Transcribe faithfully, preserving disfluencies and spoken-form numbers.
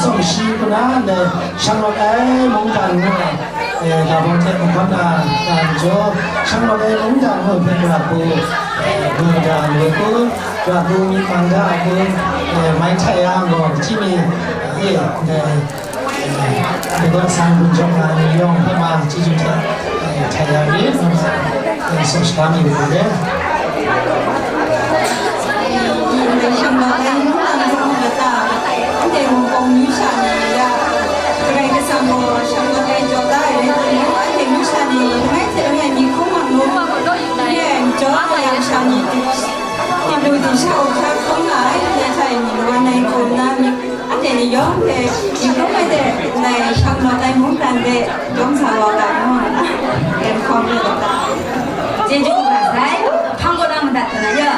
Sawng shi hku na ndai shanglawt ai mungdan ngu ai, eh, ga bawng hte mahkawn na, na majaw, shanglawt ai mungdan ngu hpe gara hku, eh, du da lu hku, gara hku myit mang da hku, eh, mai htai ya gaw, hkying mi, eh, ndai, eh, Daw San Gun Jawng na ni yawng hpe ma chyeju hte, eh, htai ya rit, ngu na, eh, tsun shaga mi lu ai. Shang Law Tai Mungdan Zang Lata, anhte Hong Kong myu sha ni ya, Karai Kasang gaw Shang Law Tai jaw da ai rai timung, anhte myu sha ni langai hte langai mi hkrum mat mu, re ai jaw ai yang sha ni, tim lu tim sha, up hkra hkrum nga ai, ndai hta e mi lawan ai hku nna, mi, anhte ni yawng hpe mi hkrum ai hte, ndai Shang Law Tai Mungdan de jawm sa wa ga mu, ngu hkawm re ai ta. Chyeju kaba sai, hpang kaw na madat kau na ya.